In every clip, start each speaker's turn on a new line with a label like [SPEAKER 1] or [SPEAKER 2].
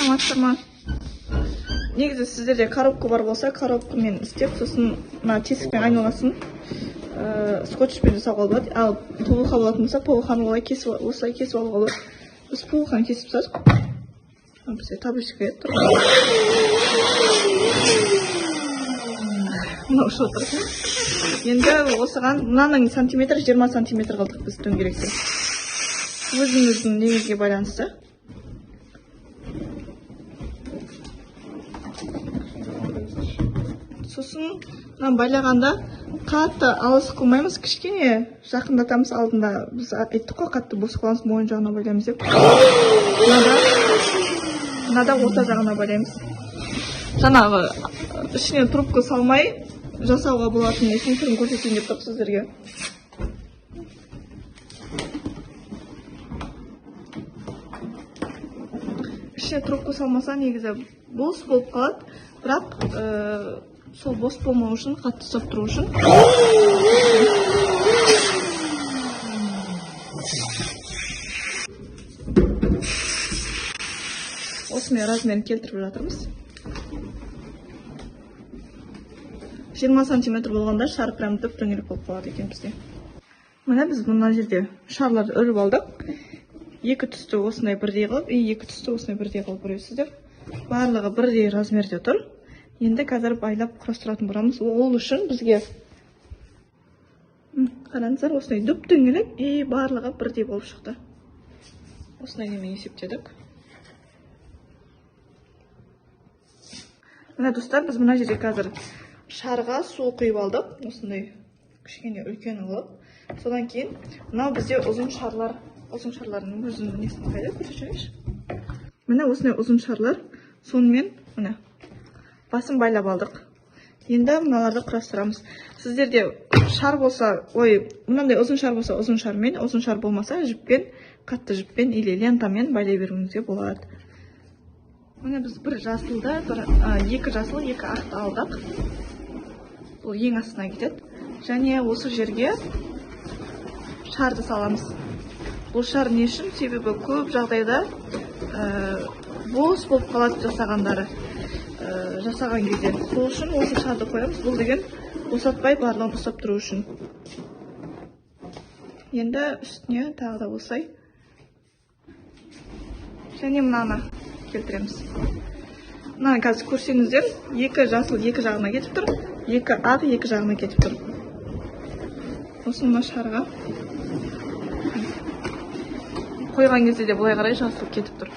[SPEAKER 1] Саламатсыздар ма? Негізі сіздерде коробка бар болса, коробкамен істеп, сосын мына тесікпен айналасын скотчпен жасауға болады. Ал ПВХ болатын болса, ПВХ-ны олай кесіп, осылай кесіп алуға болады. Біз ПВХ-ны кесіп тастадық. Бізде табличка еді тұр. Мынау ұшып отыр. Енді осыған мынаның сантиметр 20 сантиметр қылдық біз дөңгелекті. Өзіңіздің неңізге байланысты. Сосын мынаны байлағанда қатты алыс қылмаймыз, кішкене жақындатамыз. Алдында біз айттық қой, қатты бос қыламыз, мойын жағына байлаймыз деп. Мынада орта жағына байлаймыз. Жаңағы ішіне трубка салмай жасауға болатын несін түрін көрсетейін деп тұрмын сіздерге. Ішіне трубка салмаса негізі бос болып қалады, бірақ сол бос болмау үшін, қатты ұстап тұру үшін осымен размерін келтіріп жатырмыз. 20 сантиметр болғанда шар прям дөп дөңгелек болып қалады екен бізде. Міне біз мына жерде шарларды үріп алдық. Екі түсті осындай бірдей қылып, и екі түсті осындай бірдей қылып үресіздер. Барлығы бірдей размерде тұр. Енді қазір байлап құрастыратын боламыз. Ол үшін бізге қараңыздар, осындай дөп дөңгелек и барлығы бірдей болып шықты. Осындай немен есептедік. Міне достар, біз мына жерде қазір шарға су құйып алдық. Осындай кішкене үлкен қылып. Содан кейін мынау бізде ұзын шарлар, ұзын шарлардың өзінің несін қайда көрсетші? Міне осындай ұзын шарлар, сонымен міне басын байлап алдық. Енді мыналарды құрастырамыз. Сіздерде шар болса, ой, мынандай ұзын шар болса, ұзын шармен, ұзын шар болмаса, жіппен, қатты жіппен или лентамен байлай беруіңізге болады. Міне біз бір жасылды, екі жасыл, екі ақты алдық. Бұл ең астына кетеді. Және осы жерге шарды саламыз. Бұл шар не үшін? Себебі көп жағдайда бос болып қалады жасағандары. Жасаған кезде. Сол үшін осы шарды қоямыз. Бұл деген босатпай барлығын ұстап тұру үшін. Енді үстіне тағы да осылай. Және мынаны келтіреміз. Мынаны қазір көрсеңіздер, екі жасыл екі жағына кетіп тұр, екі ақ екі жағына кетіп тұр. Осы мына шарға қойған кезде де былай қарай жасыл кетіп тұр.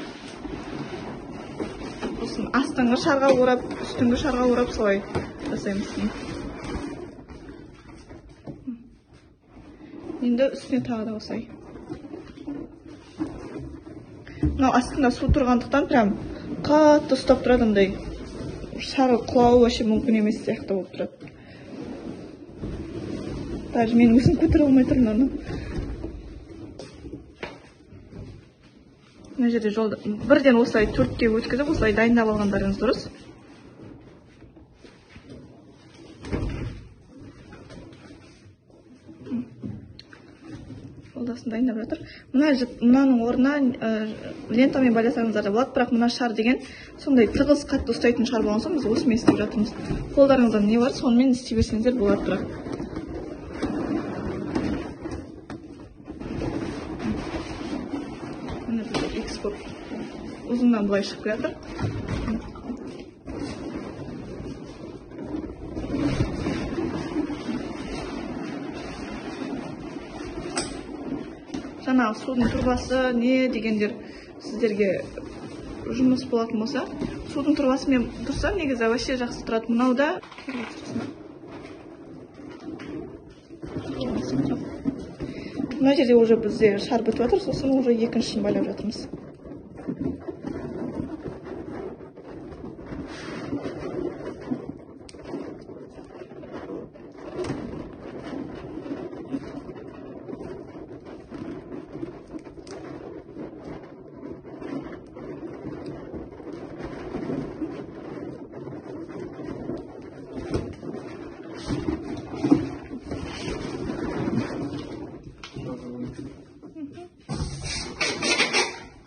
[SPEAKER 1] Сосын астыңғы шарға орап, үстіңгі шарға орап солай жасаймыз. Енді үстіне тағы да осылай. Мынау астында су тұрғандықтан прям қатты ұстап тұрады, андай шары құлауы вообще мүмкін емес сияқты болып тұрады. Даже мен өзім көтере алмай тұрмын аны. Мына жерде жолды бірден осылай төртке өткізіп, осылай дайындап алғандарыңыз дұрыс. Жолдасын дайындап жатыр. Мына жіп, мынаның орнына лентамен байласаңыздар да болады, бірақ мына шар деген сондай тығыз қатты ұстайтын шар болған соң біз осымен істеп жатырмыз. Қолдарыңызда не бар, сонымен істей берсеңіздер болады бірақ. Міне бізде X болып ұзыннан былай шығып келе жатыр. Жаңағы судың тұрбасы не дегендер сіздерге жұмыс болатын болса, судың тұрбасымен тұрса негізі вообще жақсы тұрады. Мынау да мына жерде уже бізде шар бітіп жатыр, сосын уже екіншісін байлап жатырмыз.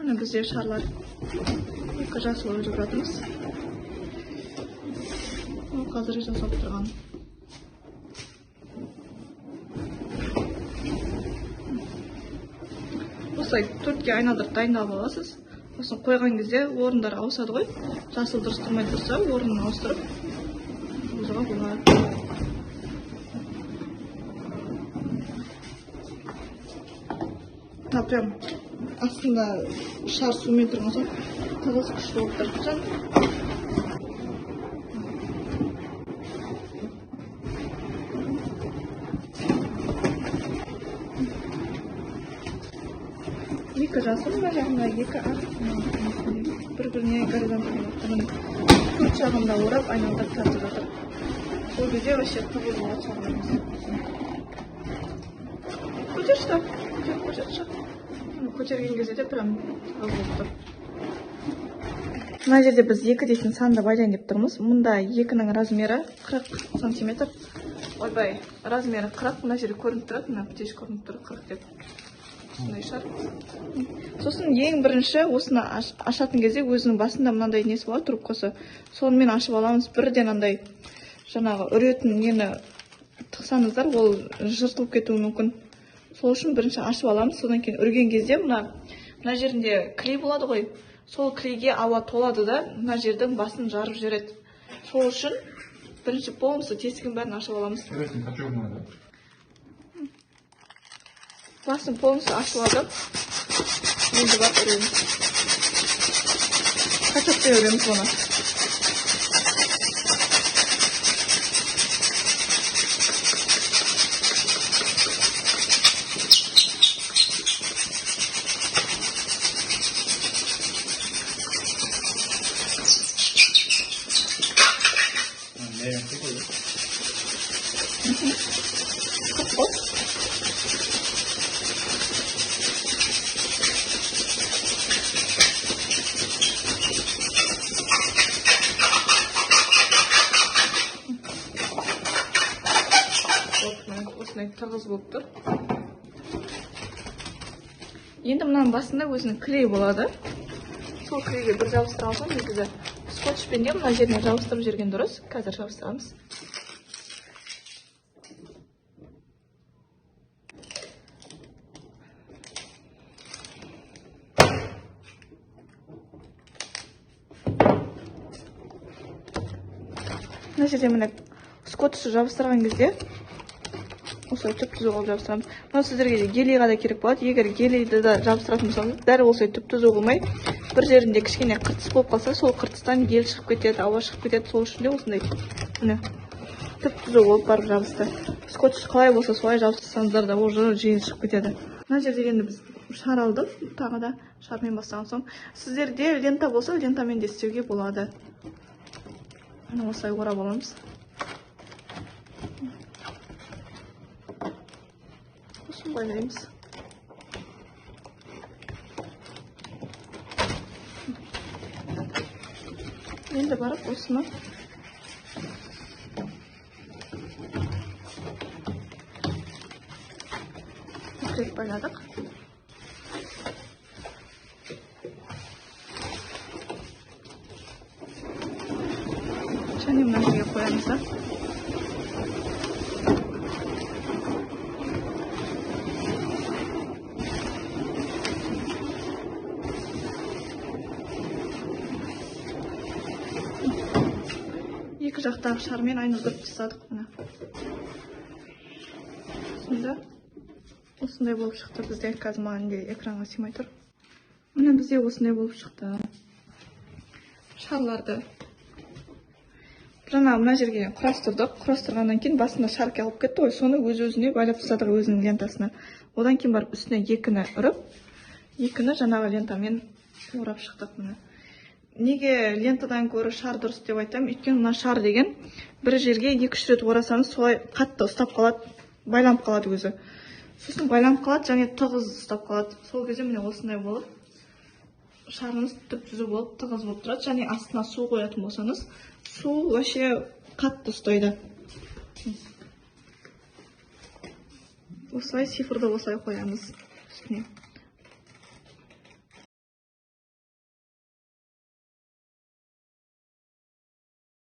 [SPEAKER 1] Міне бізде шарлар. Екі жасыл үріп жатырмыз. Ол қазір жасалып тұрған. Осылай төртке айналдырып дайындалып аласыз. Сосын қойған кезде орындар ауысады ғой. Жасыл дұрыс тұрмай тұрса, орнын ауыстырып тұрғызуға болады. Мына прям астында шар сумен тұрған соң тығыз күшті болып тұр. Екі жасыл мына жағында, екі ақ бір-біріне горизонталь төрт жағында орап айналдырып тартып жатыр. Сол кезде вообще тығыз болады шарларымыз. Көтерші та, көтерші. Көтерген кезде де прям тығыз болып тұр. Мына жерде біз 2 дейтін санды байлайын деп тұрмыз. Мұнда 2-нің размері 40 сантиметр. Ойбай, размері 40, мына жерде көрініп тұрады, мына птич көрініп тұр 40 деп. Осындай шар. Сосын ең бірінші осыны ашатын кезде өзінің басында мынандай несі болады, трубкасы. Сонымен ашып аламыз. Бірден андай жаңағы үретін нені тықсаңыздар, ол жыртылып кетуі мүмкін. Сол үшін бірінші ашып аламыз. Содан кейін үрген кезде мына жерінде клей болады ғой. Сол клейге ауа толады да, мына жердің басын жарып жібереді. Сол үшін бірінші полностью тесігін бәрін ашып аламыз. Басын полностью ашып алдық. Енді барып үреміз. Качоктай үреміз оны. Осындай тығыз болып тұр. Енді мынаның басында өзінің клей болады. Сол клейге бір жабыстыра алсам, негізі скотчпен де мына жеріне жабыстырып жіберген дұрыс. Қазір жабыстырамыз. Мына жерде міне скотчты жабыстырған кезде осылай түп-түзу қылып жабыстырамыз. Мынау сіздерге гелийға да керек болады. Егер гелийді да жабыстыратын болсаңыз, дәл осылай түп-түзу қылмай, бір жерінде кішкене қыртыс болып қалса, сол қыртыстан гель шығып кетеді, ауа шығып кетеді. Сол үшін де осындай міне түп-түзу болып барып жабысты. Скотч қалай болса солай жабыстырсаңыздар да уже жеңіл шығып кетеді. Мына жерде енді біз шар алдық, тағы да шармен бастаған соң. Сіздерде лента болса, лентамен де істеуге болады. Міне осылай орап аламыз. Сосын байлаймыз. Енді барып осыны екі рет байладық. Және мына жерге қоямыз да. Екі жақтағы шармен айналдырып тастадық мына. Сонда осындай болып шықты бізде. Қазір маған де экранға сыймай тұр. Міне бізде осындай болып шықты. Шарларды жаңа мына жерге құрастырдық. Құрастырғаннан кейін басында шар алып кетті ғой, соны өз-өзіне байлап тастадық өзінің лентасына. Одан кейін барып үстіне екіні ұрып, екіні жаңағы лентамен орап шықтық міне. Неге лентадан гөрі шар дұрыс деп айтамын? Өйткені мына шар деген бір жерге 2-3 рет орасаңыз солай қатты ұстап қалады, байланып қалады өзі. Сосын байланып қалады және тығыз ұстап қалады. Сол кезде міне осындай болып шарыңыз түп-түзу болып тығыз болып тұрады. Және астына су қоятын болсаңыз, су вообще қатты ұстайды. Осылай цифрды осылай қоямыз үстіне.